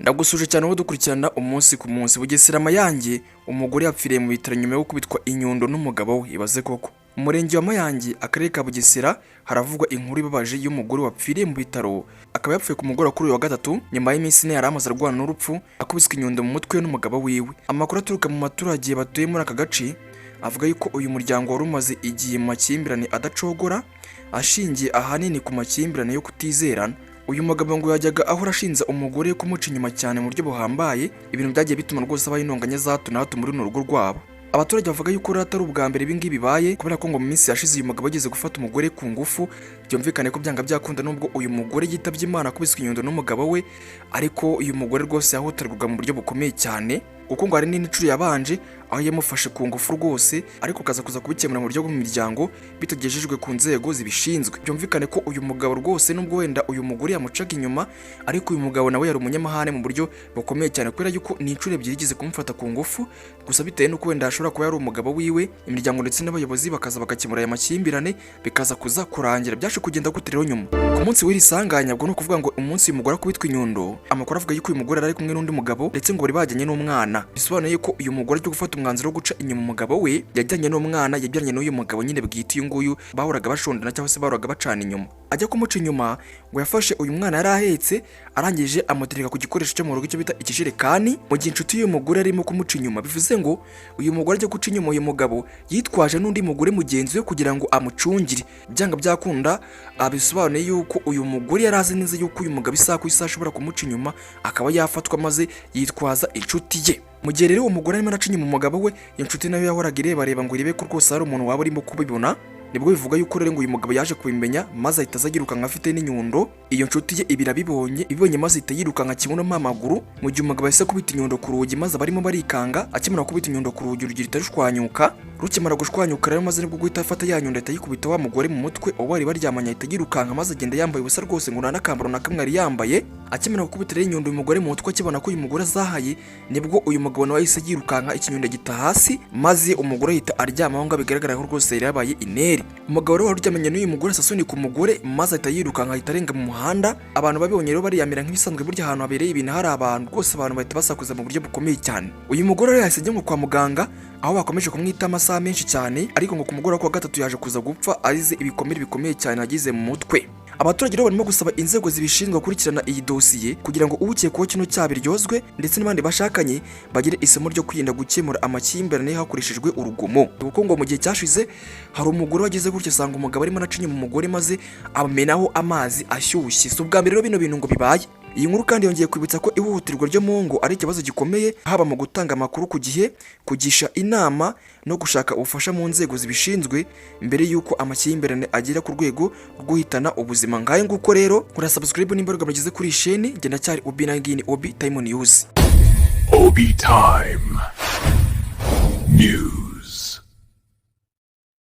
Ndagusuje cyane wowe dukurikirana umunsi ku munsi. Bugesera Mayange, umugore yapfiriye mu bitaro nyuma yo gukubitwa inyundo n'umugabo we. Ibaze koko! Mu murenge wa Mayange, akarere ka Bugesera, haravugwa inkuru ibabaje y'umugore wapfiriye mu bitaro, akaba yapfuye ku mugoroba kuri uyu wa gatatu, nyuma y'iminsi 4 yari amaze arwana n'urupfu, akubiswe inyundo mu mutwe n'umugabo wiwe. Amakuru aturuka mu baturage batuye muri aka gace avuga yuko uyu muryango wari umaze igihe mu makimbirane adacogora, ashingiye ahanini ku makimbirane yo kutizerana. Uyu mugabo ngo yajyaga ahora ashinza umugore kumuca inyuma cyane mu buryo buhambaye, ibintu byagiye bituma rwose habaho intonganya za hato na hato muri runo rugo rwabo. Abaturage bavuga yuko rero atari ubwa mbere ibi ngibi bibaye, kubera ko ngo mu minsi yashize uyu mugabo yageze gufata umugore ku ngufu. Byumvikane ko byanga byakunda, nubwo uyu mugore yitabye Imana akubiswe inyundo n'umugabo we, ariko uyu mugore rwose yahohoterwaga mu buryo bukomeye cyane, kuko ngo hari n'indi nshuro yabanje aho yamufashe ku ngufu rwose, ariko akaza kuza kubikemura mu buryo bwo mu miryango bitagejejwe ku nzego zibishinzwe. Byumvikane ko uyu mugabo rwose, nubwo wenda uyu mugore yamucaga inyuma, ariko uyu mugabo nawe yari umunyamahane mu buryo bukomeye cyane, kubera yuko ni inshuro ebyiri yigeze kumufata ku ngufu. Gusa bitewe n'uko wenda ashobora kuba yari umugabo wiwe, imiryango ndetse n'abayobozi bakaza bagakemura aya makimbirane, bikaza kuza kurangira. Byaje kugenda gute rero nyuma ku munsi w'iri sanganya? Ubwo ni ukuvuga ngo umunsi uyu mugore akubitwa inyundo, amakuru avuga yuko uyu mugore yari ari kumwe n'undi mugabo, ndetse ngo bari bajyanye n'umwana. Bisobanuye ko uyu mugore ajya gufata umwanzuro wo guca inyuma umugabo we, yajyanye n'umwana yabyaranye n'uyu mugabo nyine bwite, uyu nguyu bahoraga bashondana cyangwa se bahoraga bacana inyuma. Ajya kumuca inyuma, ngo yafashe uyu mwana yari ahetse, arangije amutereka ku gikoresho cyo mu rugo, icyo bita ikijerekani, mu gihe inshuti y'uyu mugore arimo kumuca inyuma. Bivuze ngo uyu mugore ajya guca inyuma uyu mugabo, yitwaje n'undi mugore mugenzi we kugira ngo amucungire. Byanga byakunda, abisobanuye yuko uyu mugore yari azi neza yuko uyu mugabo isaha ku isaha ashobora kumuca inyuma akaba yafatwa, maze yitwaza inshuti ye. Mu gihe rero uwo mugore arimo araca inyuma umugabo we, iyo nshuti nayo yahoraga irebareba ngo irebe ko rwose hari umuntu waba urimo kubibona. Nibwo bivuga yuko rero ngo uyu mugabo yaje kubimenya, maze ahita aza yirukanka afite n'inyundo. Iyo nshuti ye ibi irabibonye, ibibonye maze ahita yirukanka kibuno amaguru, mu gihe umugabo yahise akubita inyundo ku rugi, maze abarimo barikanga. Akimara gukubita inyundo ku rugi, urugi ruhita rushwanyuka. Rukimara gushwanyuka rero, maze nibwo guhita afata ya nyundo, ahita ayikubita wa mugore mu mutwe uwo bari baryamanye, ahita yirukanka, maze agenda yambaye ubusa rwose, ngo nta n'akambaro na kamwe yari yambaye. Akimara gukubita rero inyundo uyu mugore mu mutwe, akibona ko uyu mugore azahaye, nibwo uyu mugabo nawe yahise yirukanka, ikinyundo gita hasi, maze umugore ahita aryama aho ngaho. Bigaragara ko rwose yari yabaye ineri. Umugabo rero wari uryamanye n'uyu mugore asunika umugore, maze ahita yirukanka, ahita arenga mu muhanda. Abantu babibonye rero bariyamira nk'ibisanzwe. Burya ahantu habereye ibintu hari abantu rwose, abantu bahita basakuza mu buryo bukomeye cyane. Uyu mugore rero yahise ajyanwa kwa muganga, aho bakomeje kumwita amasaha menshi cyane, ariko ngo ku mugoroba ku wa gatatu yaje kuza gupfa azize ibikomere bikomeye cyane yagize mu mutwe. Abaturage rero barimo gusaba inzego zibishinzwe gukurikirana iyi dosiye kugira ngo ukekwaho kino cyaha biryozwe, ndetse n'abandi bashakanye bagire isomo ryo kwirinda gukemura amakimbirane hakoreshejwe urugomo, kuko ngo mu gihe cyashize hari umugore wagize gutya asanga umugabo arimo araca inyuma umugore, maze amenaho amazi ashyushye. Si ubwa mbere rero bino bintu ngo bibaye. Iyi nkuru kandi yongeye kwibutsa ko ihohoterwa ryo mu ngo ari ikibazo gikomeye, haba mu gutanga amakuru ku gihe, kugisha inama no gushaka ubufasha mu nzego zibishinzwe mbere y'uko amakimbirane agera ku rwego rwo guhitana ubuzima. Ngayo nguko rero, kora subscribe nimba rugeze kuri iyi sheni. Genda cyari Obi na ngini Obi Time News. Obi Time News.